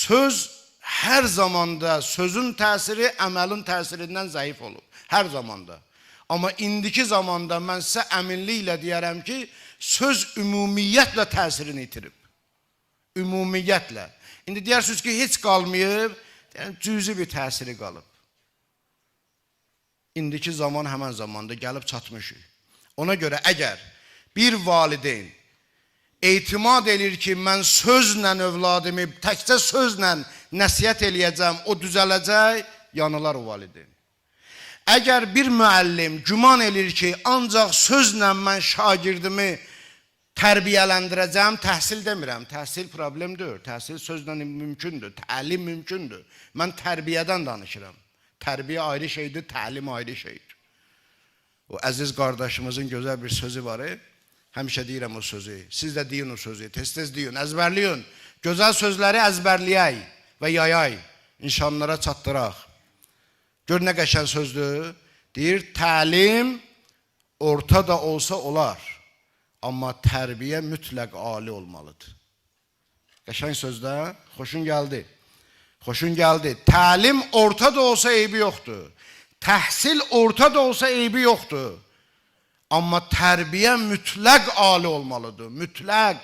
Söz hər zamanda, sözün təsiri əməlin təsirindən zəif olub. Hər zamanda. Amma indiki zamanda mən sizə əminliklə deyərəm ki, söz ümumiyyətlə təsirini itirib. Ümumiyyətlə. İndi deyərsiniz ki, heç qalmayıb, yəni cüzi bir təsiri qalıb. İndiki zaman həmən zamanda gəlib çatmışıq. Ona görə əgər bir valideyn etimad eləyir ki, mən sözlə övladımı, təkcə sözlə nəsihət eləyəcəm, o düzələcək, yanılar o valideyn. Əgər bir müəllim güman eləyir ki, ancaq sözlə mən şagirdimi tərbiyələndirəcəm, təhsil demirəm. Təhsil problem deyil. Təhsil sözlə mümkündür. Təlim mümkündür. Mən tərbiyədən danışıram. Tərbiyə ayrı şeydir, təlim ayrı şeydir. O əziz qardaşımızın gözəl bir sözü var. Həmişə deyirəm o sözü. Siz də deyin o sözü. Tez-tez deyin, əzbərləyin. Gözəl sözləri əzbərləyək və yayay. İnsanlara çatdıraq. Gör nə qəşəng sözdür. Deyir, təlim orta da olsa olar. Amma tərbiyə mütləq ali olmalıdır. Qəşəng sözdə, xoşun gəldi. Xoşun gəldi. Təlim orta da olsa eybi yoxdur. Təhsil orta da olsa eybi yoxdur. Amma tərbiyə mütləq ali olmalıdır. Mütləq.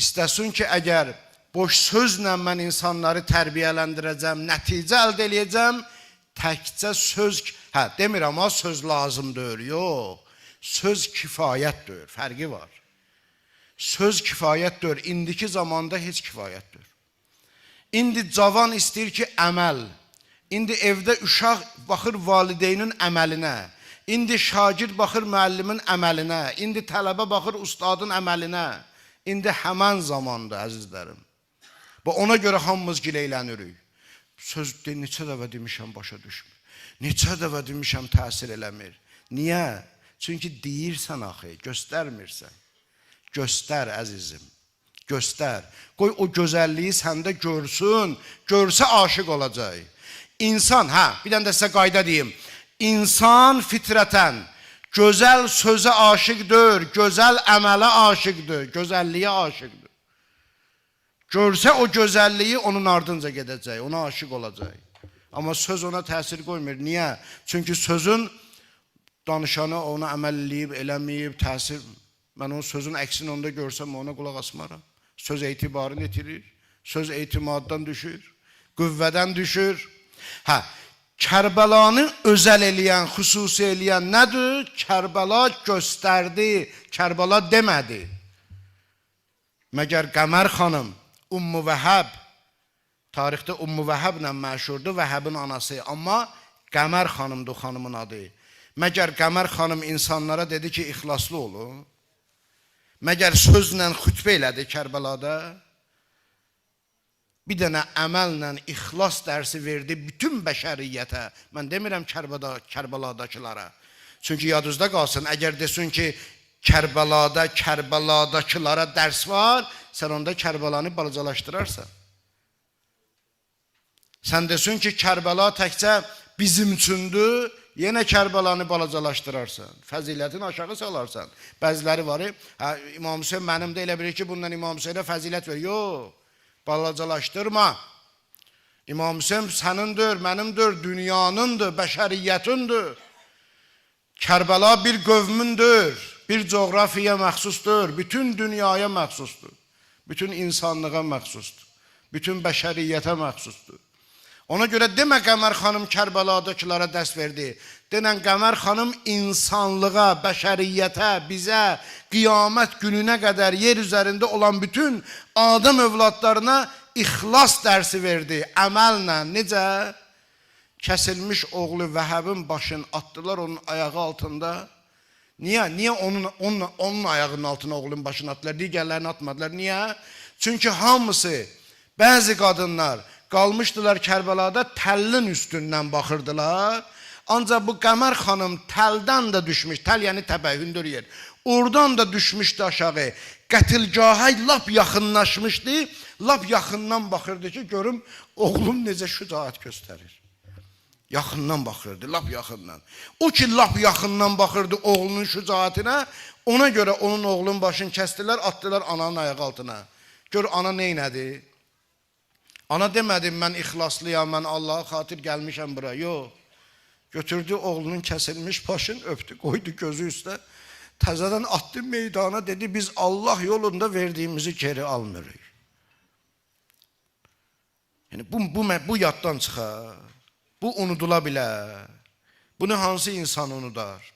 İstəsin ki, əgər boş sözlə mən insanları tərbiyələndirəcəm, nəticə əldə eləyəcəm, təkcə söz, hə, demirəm ha, söz lazım deyil, yox. Söz kifayət deyil, fərqi var. Söz kifayət deyil, indiki zamanda heç kifayət deyil. İndi cavan istəyir ki, əməl. İndi evdə uşaq baxır valideynin əməlinə. İndi şagird baxır müəllimin əməlinə. İndi tələbə baxır ustadın əməlinə. İndi həmən zamandır, əzizlərim. Və ona görə hamımız gileylənirik. Söz de, neçə dəfə demişəm, başa düşmür. Neçə dəfə demişəm, təsir eləmir. Niyə? Çünki deyirsən axı, göstərmirsən. Göstər, əzizim. Göstər. Qoy o gözəlliyi səndə görsün, görsə aşiq olacaq. İnsan, hə, bir dənə də sizə qayda deyim. İnsan fitrətən gözəl sözə aşiqdir, gözəl əmələ aşiqdir, gözəlliyə aşiqdir. Görsə o gözəlliyi onun ardınca gedəcək, ona aşiq olacaq. Amma söz ona təsir qoymur. Niyə? Çünki sözün danışanı ona əməl eləyib, eləməyib, təsir. Mən onun sözün əksini onda görsəm ona qulaq asmaram. Söz etibarını itirir, söz etimaddan düşür, qüvvədən düşür. Hə, Kərbəlanı özəl eləyən, xüsusi eləyən nədir? Kərbəla göstərdi, Kərbəla demədi. Məgər Qəmər xanım, Ummu Vəhəb, tarixdə Ummu Vəhəblə məşhurdur, Vəhəbin anası, amma Qəmər xanımdır xanımın adı. Məgər Qəmər xanım insanlara dedi ki, ixlaslı olun? Məgər sözlə xütbə elədi Kərbəlada? Bir dənə əməllə ixlas dərsi verdi bütün bəşəriyyətə. Mən demirəm Kərbəladakılara. Çünki yadınızda qalsın, əgər desin ki, Kərbəlada, Kərbəladakilara dərs var, sən onda Kərbəlanı balacalaşdırarsan. Sən desin ki, Kərbəla təkcə bizim üçündür, yenə Kərbəlanı balacalaşdırarsan. Fəzilətini aşağı salarsan. Bəziləri var, hə, İmam Hüseyn mənim də elə bilir ki, bundan İmam Hüseynə fəzilət ver. Yox, balacalaşdırma. İmam Hüseyn sənindir, mənimdir, dünyanındır, bəşəriyyətindir. Kərbəla bir qövmündür, bir coğrafiyaya məxsusdur, bütün dünyaya məxsusdur, bütün insanlığa məxsusdur, bütün bəşəriyyətə məxsusdur. Ona görə demə Qəmər xanım Kərbəladakılara dərs verdi. Denən Qəmər xanım insanlığa, bəşəriyyətə, bizə, qiyamət gününə qədər yer üzərində olan bütün Adəm övladlarına ixlas dərsi verdi. Əməllə, necə? Kəsilmiş oğlu Vəhəbin başını atdılar onun ayağı altında. Niyə? Niyə onun ayağının altına oğlun başını atdılar? Digərlərini atmadılar. Niyə? Çünki hamısı, bəzi qadınlar qalmışdılar Kərbəlada, təllin üstündən baxırdılar. Ancaq bu Qəmər xanım təldən də düşmüş, təl yəni təpə, hündür yer. Oradan da düşmüşdü aşağı. Qətilgaha lap yaxınlaşmışdı. Lap yaxından baxırdı ki, görüm oğlum necə şücaət göstərir. Yaxından baxırdı, lap yaxından. O ki lap yaxından baxırdı oğlunun şücaətinə, ona görə onun oğlunun başını kəsdilər, atdılar ananın ayağı altına. Gör ana neynədi? Ana demədi mən ixlaslıyam, mən Allaha xatir gəlmişəm bura. Yox. Götürdü oğlunun kəsilmiş başını öpdü, qoydu gözü üstə. Təzədən atdı meydana, dedi biz Allah yolunda verdiyimizi geri almırıq. Yəni bu yaddan çıxar. Bu unudula bilər. Bunu hansı insan unudar?